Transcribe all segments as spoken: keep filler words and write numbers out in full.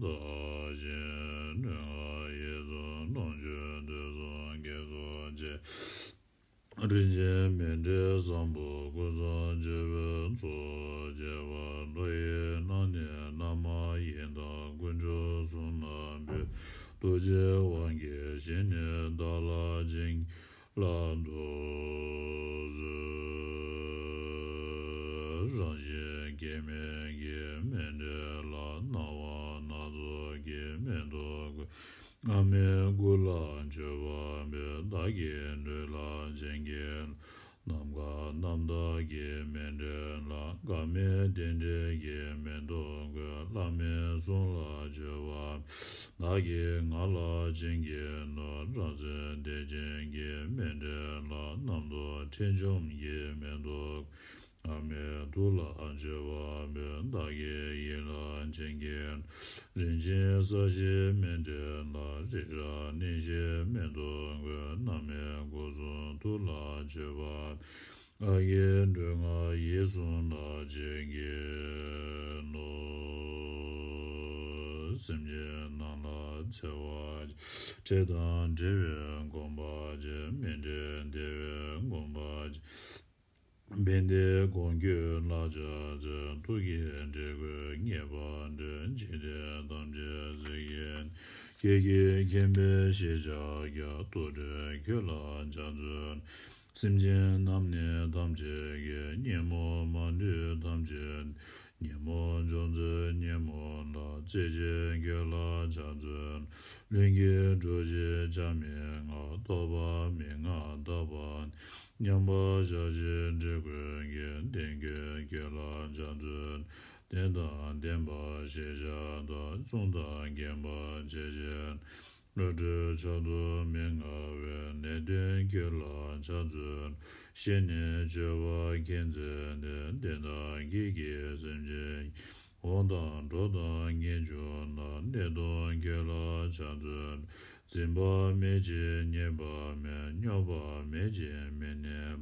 བདག་གཞན་དྲི་ང་ཡིད་གསུམ་ལོངས་སྤྱོད་དུས་གསུམ་དགེ་ཚོགས་ཆེ། རིན་ཆེན་མཎྜལ་བཟང་པོ་ཀུན་བཟང་སྤྱོད་པའི་ཚོགས་བཅས་པ། བློ་ཡིས་བླངས་ནས་བླ་མ་ཡི་དམ་དཀོན་མཆོག་གསུམ་ལ་འབུལ། ཐུགས་རྗེའི་དབང་གིས་བཞེས་ནས་བདག་ལ་བྱིན་གྱིས་བརླབ་ཏུ་གསོལ། རང་བཞིན་སྐྱེ་མེད་ཀྱི་མཎྜལ་ལ། སྣང་བ་སྣ་ཚོགས་ཀྱི་མེ་ཏོག་བཀོད། སྔ་མའི་སྐུ་ལ་མཆོད་པ་འབུལ། བདག་གི་ལུས་ལ་བྱིན་གྱིས་རློབས། ནམ་མཁའ་རྣམ་དག་གི་མཎྜལ་ལ། འགག་མེད་རྟེན་འབྲེལ་གྱི་མེ་ཏོག་བཀོད། བླ་མའི་གསུང་ལ་མཆོད་པ་འབུལ། བདག་གི་ངག་ལ་བྱིན་གྱིས་རློབས། རང་གསལ་བདེ་ཆེན་གྱི་མཎྜལ་ལ། རྣམ་རྟོག་ཁྲེལ་འཇོམས་ཀྱི་མེ་ཏོག་བཀོད། སྔ་མའི་ཐུགས་ལ་མཆོད་པ་འབུལ། བདག་གི་ཡིད་ལ་བྱིན་གྱིས་རློབས། རིན་ཆེན་ས་གཞིའི་མཎྜལ་ལ། རི་རབ་གླིང་བཞིའི་མེ་ཏོག་བཀོད། བླ་མའི་སྐུ་གསུང་ཐུགས་ལ་མཆོད་པ་འབུལ། ཨ་ཡིག་འབྲུ་ལྔ་ཡིད་གསུམ་ལ་བྱིན་གྱིས་རློབས། སེམས་ཅན་རྣམས་ལ་འཚེ་བ་ཆེ། བྲལ་དང་བྲལ་བའི་སྒོམ་པ་བྱེད། མི་འབྲལ་བདེ་བའི་སྒོམ་པ་བྱེད། ཕན་བདེའི་གོང་འཁོད་ལ་ཕྱག་འཚལ། ཐུགས་ཀྱི་དྲེགས་པས་ཉེས་པ་འདྲེན། འཇིག་རྟེན་ཐམས་ཅད་གཟིགས་ཀྱི། ཁྱེད་ཀྱིས་མཁྱེན་པའི་ཞེས་བྱ་བརྒྱ། དུར་ཁྲོད་ཁྱོད་ལ་ཕྱག་འཚལ། སེམས་ཅན་རྣམས་ནི་ཐམས་ཅད་ཀྱི། ཉོན་མོངས་མ་ལུས་ཐམས་ཅད། ཉོན་མོངས་སྦྱོང་ཚུལ་ཉོན་མོངས་ལ། རྩེ་གཅིག་ཁྱོད་ལ་ཕྱག་འཚལ། ལྷུན་གྱིས་གྲུབ་ཕྱིར་བྱ་མིན་ངག་ཐོབ་པ་མན་ངག་དག་པ། མཉམ་པར་བཞག་ཕྱིར་དྲི་བཀོད་ཀྱི། ལྡན་ཁྱོད་ཁྱོད་ལ་ཕྱག་འཚལ། ལྡན་དང་ལྡན་པ་ཞེས་བྱ་དང་། གསུང་དང་མཁྱེན་པ་ཆེ་ཕྱིར། བློ་གྲོས་མཆོག་ཏུ་མི་མངའ་བའི། ལས་མཐུན་ཁྱོད་ལ་ཕྱག་འཚལ། ཤེས་ནས་སྤྱོད་པ་མཁྱེན་མཛད་དེ། བདེ་དང་སྐྱིད་ཀྱི་སེམས་ཅན། འོང་དང་འགྲོ་དང་ངེས་འབྱུང་ལ། གནས་སྟོང་ཁྱོད་ལ་ཕྱག་འཚལ། འཛིན་པ་མེད་ཅིང་ཉེས་པ་མེད། སྙོམས་པ་མེད་ཅིང་མི་གནས་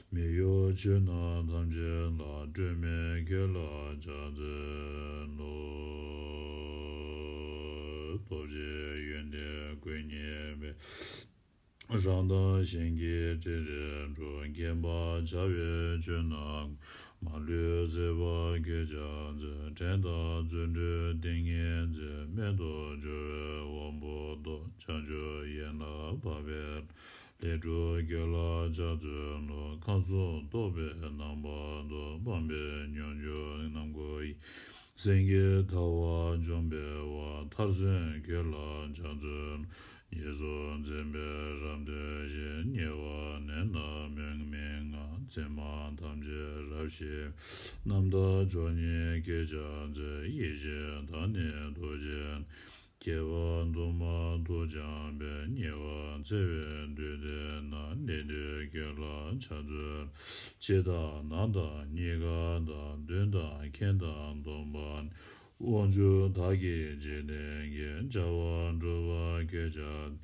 པ། མི་གཡོ་ཆོས་རྣམས་ཐམས་ཅད་ལ། སྤྲོས་མེད་ཁྱོད་ལ་ཕྱག་འཚལ་ལོ། སྟོབས་ཆེན་ཡོན་ཏན་སྐུ་བརྙེས་པའི། རང་དང་གཞན་གྱི་དྲིན་རེ་སྒྲོགས། མཁྱེན་པར་བྱ་བའི་ཆོས་རྣམས། མ་ལུས་སྲིད་པ་ཁྱོད་ཕྱག་འཚལ། བྲན་དང་བརྩོན་འགྲུས་ཏིང་ངེ་འཛིན། མེད་དུ་སྦྱོར་བའི་དབང་པོ་རྟོགས། བྱང་ཆུབ་ཡན་ལག་འཕགས་པའི། ལས་སྒྲུབ་ཁྱོད་ལ་ཕྱག་འཚལ་ལོ། ཁམས་གསུམ་རྟོག་པའི་རྣམ་པ་རྟོག། སྤངས་པའི་སྙོམས་འཇུག་རྣམ་ཀུན་ཡིད། སེམས་ཀྱི་ཐལ་བ་འཇོམས་པའི་དབང་། མཐར་སོན་ཁྱོད་ལ་ཕྱག་འཚལ། རྗེས་སུ་འཛིན་པའི་རབ་འདོད་ཅིང་། ཉེ་བར་གནས་ལ་མི་མི་མངའ། མཚན་མ་ཐམས་ཅད་རབ་ཞི་བའི། རྣམ་དག་མཆོག་བརྙེས་ཁྱོད་ཕྱག་འཚལ། ཡེ་ཤེས་བདག་ནི་ཐུགས་རྗེ། བསྐལ་པ་དུ་མར་ཐུགས་འཆང་བའི། ཉེ་བར་འཚེ་བའི་དུས་འདི་ན། ལས་མཐུན་ཁྱོད་ལ་ཕྱག་འཚལ། ཕྱི་དང་ནང་དང་གཉིས་ཀ་དང་། མདུན་དང་ཁྱིམ་དང་སྟོང་པ། དབང་ཕྱུག་བདག་གིས་འཇིག་རྟེན་གྱི། བྱ་བ་སྒྲུབ་པར་ཁྱོད་ཕྱག།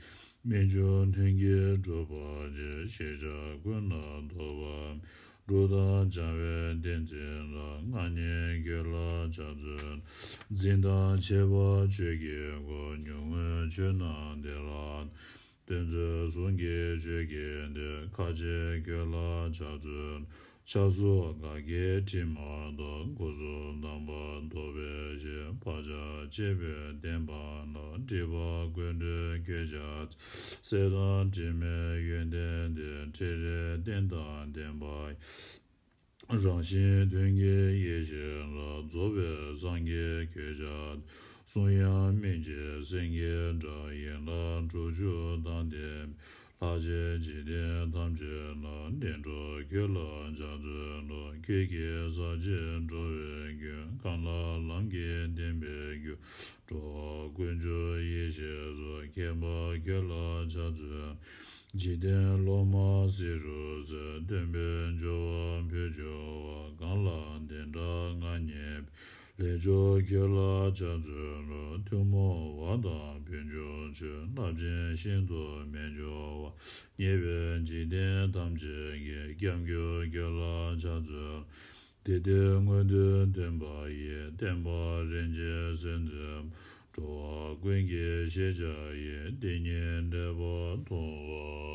རྨད་བྱུང་མཐུན་རྐྱེན་སྒྲུབ་པར་བྱེད། ཤེས་བྱ་ཀུན་ལ་ཐོབ་པ། སྒྲུབ་དང་སྦྱང་བའི་ཏིང་འཛིན་ལ། མངའ་བརྙེས་ཁྱོད་ལ་ཕྱག་འཚལ། འཛིན་དང་བྱེད་པ་ཆོས་ཀྱི་སྒོ། ཉུང་ངུའི་ཆོས་རྣམས་དེ་ལ། སྟོན་མཛད་གཟུངས་ཀྱི་ཆུ་སྐྱེས་ཏེ། མཁའ་སྤྱན་ཁྱོད་ལ་ཕྱག་འཚལ། ཕྱག་སོགས་དགའ་བསྐྱེད་དྲི་མ་དང་། སྐུ་གསུམ་དམ་པ་ཐོབ་པའི་ཕྱིར། བག་ཆགས་བཅས་པའི་བདེན་པ་ལ། སྒྲིབ་པ་ཀུན་བྲལ་ཁྱོད་ཕྱག། སྲེད་དང་དྲི་མའི་ཡོན་ཏན་ཏེ། ཕྲིན་ལས་རྟེན་དང་བརྟེན་པ། རང་བཞིན་དོན་གྱི་ཡེ་ཤེས་ལ། རྫོགས་པའི་སངས་རྒྱས་ཁྱོད་ཕྱག། གསུང་དབྱངས་སྨན་གྱི་སེང་གེའི་སྒྲ། ཡན་ལག་དྲུག་ཅུ་དང་ལྡན་པའི། ལྷ་ཆེན་འཇིག་རྟེན་ཐམས་ཅད་ལ། བདེ་འགྲོ་ཁྱོད་ལ་ཕྱག་འཚལ་ལོ། ཁྱེད་ཀྱིས་ཟག་བཅས་འགྲོ་བའི་རྒྱུ། གང་ལ་ལམ་གྱི་བདེན་པའི་རྒྱུ། འགྲོ་བ་ཀུན་སྐྱོབ་ཡེ་ཤེས་སོ། མཁྱེན་པ་ཁྱོད་ལ་ཕྱག་འཚལ། འཇིག་རྟེན་སློབ་མ་སྲིད་རུ་སོན། སྟོན་པའི་འབྱོར་བ་འཕོས་གྱུར་པ། གང་ལ་བདེན་མཐའ་མངའ་བརྙེས་པའི། ལས་མཆོག་ཁྱོད་ལ་ཕྱག་འཚལ་ལོ། ཐུན་མོང་བ་དང་ཕུན་ཚོགས་ཆོས། རླབས་ཆེན་ཤིན་ཏུ་མི་འབྱུང་བ། ཉེ་བའི་འཇིག་རྟེན་ཐམས་ཅད་ཀྱི། སྐྱབས་མགོན་ཁྱོད་ལ་ཕྱག་འཚལ། དེ་ལྟའི་མངོན་མཐོ་སྟོན་པ་ཡི། བསྟན་པ་རིན་ཆེན་གསེར་མཛོད། འགྲོ་བ་ཀུན་གྱི་ཞེས་བྱ་ཡི། དེ་ཉིད་འབྲས་བུ་མཐོང་བ།